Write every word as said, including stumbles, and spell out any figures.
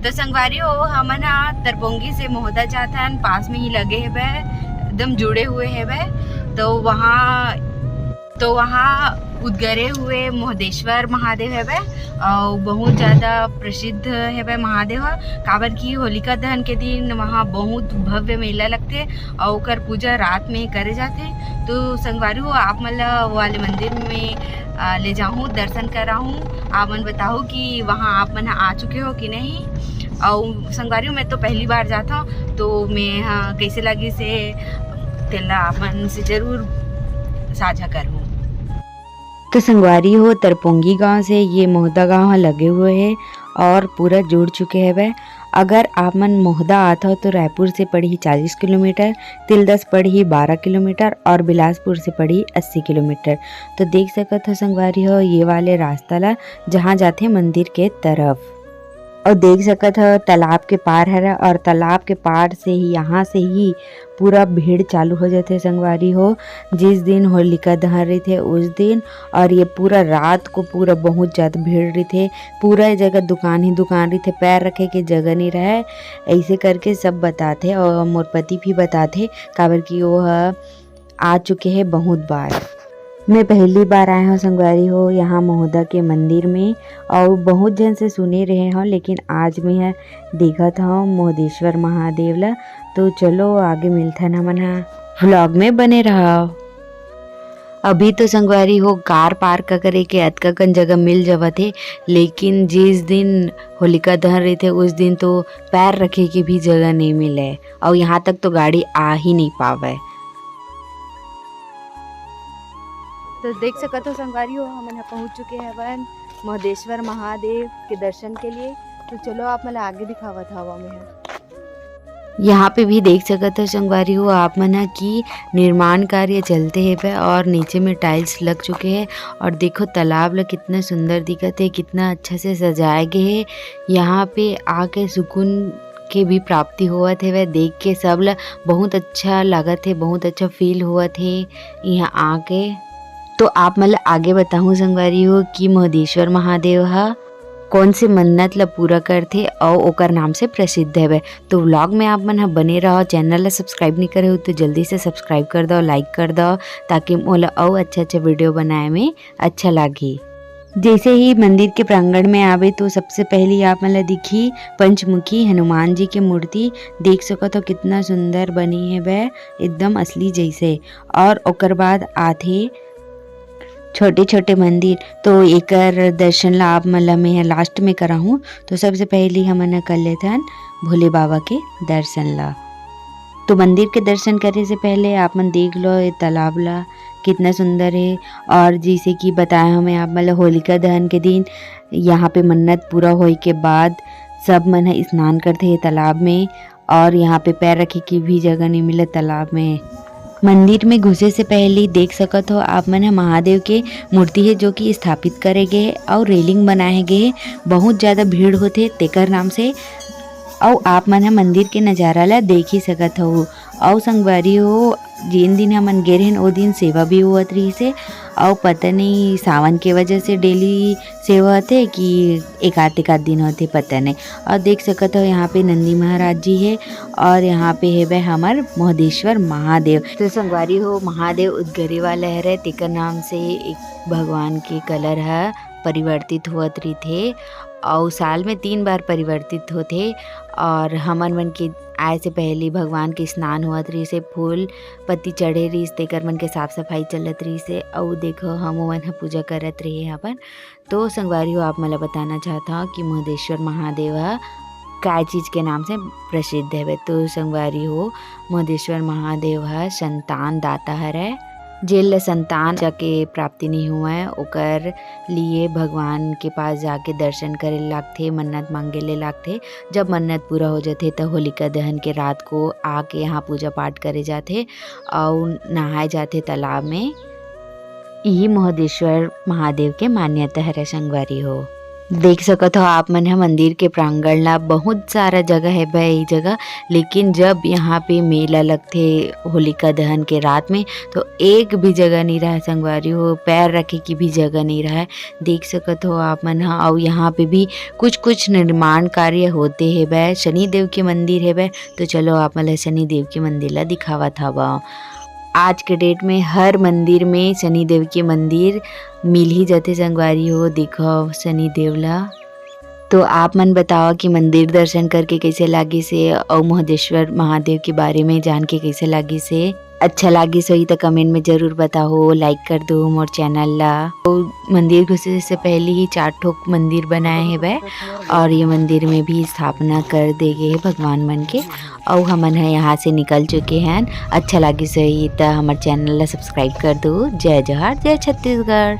तो संगवारी हो, हमन ह तरपोंगी से मोहदा जाथन, पास में ही लगे हेबे, एकदम जुड़े हुए हेबे। तो वहाँ, तो वहाँ उदगरे हुए मोहदेश्वर महादेव हेबे, अउ बहुत ज्यादा प्रसिद्ध हेबे महादेव ह, काबर कि होलिका दहन के दिन वहाँ बहुत भव्य मेला लगथे, अउ ओकर पूजा रात में करे जाथे। तो संगवारी हो, आप मन ल वो वाले मंदिर में, अ, ले जाहूँ, दर्शन कराहूँ। आप मन बताहू कि वहाँ आप मन ह आ चुके हो कि नहीं। अउ संगवारी हो, मैं तो पहली बार जात हूँ, तो मैं ह कैसे लगिस हे तेला आप मन से जरूर साझा करहूँ। तो संगवारी हो, तरपोंगी गांव से ये मोहदा गांव ह लगे हुए हे और पूरा जुड़ चुके हवे। अगर आप मन मोहदा आत हो तो रायपुर से पड़ही चालीस किलोमीटर, तिलदस पड़ही बारह किलोमीटर और बिलासपुर से पड़ही अस्सी किलोमीटर। तो देख सकत हो संगवारी हो, ये वाले रास्ता ला जहाँ जाथे मंदिर के तरफ। और देख सकत हो, तालाब के पार हरे और तालाब के पार से ही, यहाँ से ही पूरा भीड़ चालू हो जाथे संगवारी हो। जिस दिन होलिका दहन रहिथे उस दिन, और ये पूरा रात को पूरा बहुत ज्यादा भीड़ रहिथे। पूरा जगह दुकान ही दुकान रहिथे, पैर रखे के जगह नहीं रहे। ऐसे करके सब बताथे और मोर पति भी बताथे, काबर कि वो ह आ चुके हे बहुत बार। मैं पहली बार आए हूँ संगवारी हो यहाँ मोहदा के मंदिर में, और बहुत जन से सुने रहे हूँ, लेकिन आज मैं ह देखत हूँ मोहदेश्वर महादेव ला। तो चलो आगे मिलथन हमन ह, vlog में बने रहो। अभी तो संगवारी हो कार पार्क करे के अतका कन जगह मिल जावत हे, लेकिन जिस दिन होलिका दहन रहिथे उस दिन तो पैर रखे के भी जगह नहीं मिले, और यहाँ तक तो गाड़ी आ ही नहीं पावे। तो देख सकत हो संगवारी हो, हमन ह पहुंच चुके हवन मोहदेश्वर महादेव के दर्शन के लिए। तो चलो आप मन ल आगे दिखावत हवा मैं ह। यहाँ पे भी देख सकत हो संगवारी हो आप मन ह कि निर्माण कार्य चलते हेबे और नीचे में tiles लग चुके हैं। और देखो तालाब ला कितना सुंदर दिखत है, कितना अच्छा से सजाए गए है। यहाँ पे आके सुकून के भी प्राप्ति होवत हेवय। देख के सब ला बहुत अच्छा लागत हे, बहुत अच्छा feel होवत हे यहाँ आके। तो आप मन ला आगे बताहूँ संगवारी हो कि मोहदेश्वर महादेव ह कौन से मन्नत ला पूरा करथे अउ ओकर नाम से प्रसिद्ध हेवय। तो vlog में आप मन ह बने रहो। Channel ला subscribe नहीं करे हो तो जल्दी से subscribe कर दो, like कर दो, ताकि मोला अउ अच्छा अच्छा video बनाए में अच्छा लागही। जैसे ही मंदिर के प्रांगण में आवे तो सबसे पहली आप मन ला दिखी पंचमुखी हनुमान जी के मूर्ति। देख सकत हो कितना सुंदर बनी हेवय, एकदम असली जैसे। और ओकर बाद आथे छोटे छोटे मंदिर, तो एकर दर्शन ला आप मन ला मैं ह last में कराहूँ। तो सबसे पहली हमन ह कर लेथन भोले बाबा के दर्शन ला। तो मंदिर के दर्शन करे से पहले आप मन देख लो ये तालाब ला, कितना सुंदर है। और जैसे कि बताया हमें आप मन ला, होलिका दहन के दिन यहाँ पे मन्नत पूरा होए के बाद सब मन ह स्नान करथे ये तालाब में, और यहाँ पे पैर रखे की भी जगह नहीं मिले तालाब में। मंदिर में घुसे से पहले देख सकत हो आप मन ह महादेव के मूर्ति है जो कि स्थापित करे गए हे और railing बनाए गए हे। बहुत ज्यादा भीड़ होथे तेकर नाम से। अउ आप मन ह मंदिर के नजारा ला देख ही सकत हो। अउ संगवारी हो, जेन दिन हमन गे रहेन ओ दिन सेवा भी होवत रहिस हे। अउ पता नहीं सावन के वजह से daily सेवा होथे कि एक आध एक आध दिन होथे, पता नहीं। और देख सकत हो यहाँ पे नंदी महाराज जी है और यहाँ पे हेबे हमर मोहदेश्वर महादेव। तो संगवारी हो, महादेव उदगरे वाला हरे, तेकर नाम से एक भगवान के colour ह परिवर्तित होवत रहिथे। अउ साल में तीन बार परिवर्तित होथे। और हमन मन के आए से पहले भगवान के स्नान होवत रहिस हे, फूल पत्ती चढ़े रहिस, तेकर मन के साफ सफाई चलत रहिस हे। अउ देखो, हमो मन ह पूजा करत रहे हवन। तो संगवारी हो, आप मन ल बताना चाहत हव कि मोहदेश्वर महादेव ह काय चीज के नाम से प्रसिद्ध हवे। तो संगवारी हो, मोहदेश्वर महादेव ह संतान दाता हरय। जेन ल संतान के प्राप्ति नहीं हुवय, ओकर लिए भगवान के पास जाके दर्शन करे लागथे, मन्नत मांगे ले लागथे। जब मन्नत पूरा हो जाथे, त होलिका दहन के रात को आके यहाँ पूजा पाठ करे जाथे अउ नहाए जाथे तालाब में। इही मोहदेश्वर महादेव के मान्यता हरे संगवारी हो। देख सकत हो आप मन ह मंदिर के प्रांगण ला, बहुत सारा जगह है बे ये जगह, लेकिन जब यहाँ पे मेला लगथे होलिका दहन के रात में, तो एक भी जगह नहीं रहे संगवारी हो, पैर रखे की भी जगह नहीं रहे। देख सकत हो आप मन ह। अउ यहाँ पे भी कुछ कुछ निर्माण कार्य होते हे बे, शनि देव के मंदिर हे बे। तो चलो आप मन ल शनि देव के मंदिर ला दिखावत हवं। आज के डेट में हर मंदिर में शनि देव के मंदिर मिल ही जाथे संगवारी हो। देखो शनि देव ला। तो आप मन बताओ कि मंदिर दर्शन करके कैसे लागिस हे, अउ मोहदेश्वर महादेव के बारे में जान के कैसे लागिस हे। अच्छा लागिस होही त कमेंट में जरूर बताओ, लाइक कर दो मोर चैनल ला। तो मंदिर घुसे से पहले ही चार ठोक मंदिर बनाए हे बे, और ये मंदिर में भी स्थापना कर दे गए हे भगवान मन के। अउ हमन ह यहाँ से निकल चुके हैं। अच्छा लागिस होही त हमर चैनल ला सब्सक्राइब कर दो। जय जोहार, जय छत्तीसगढ़।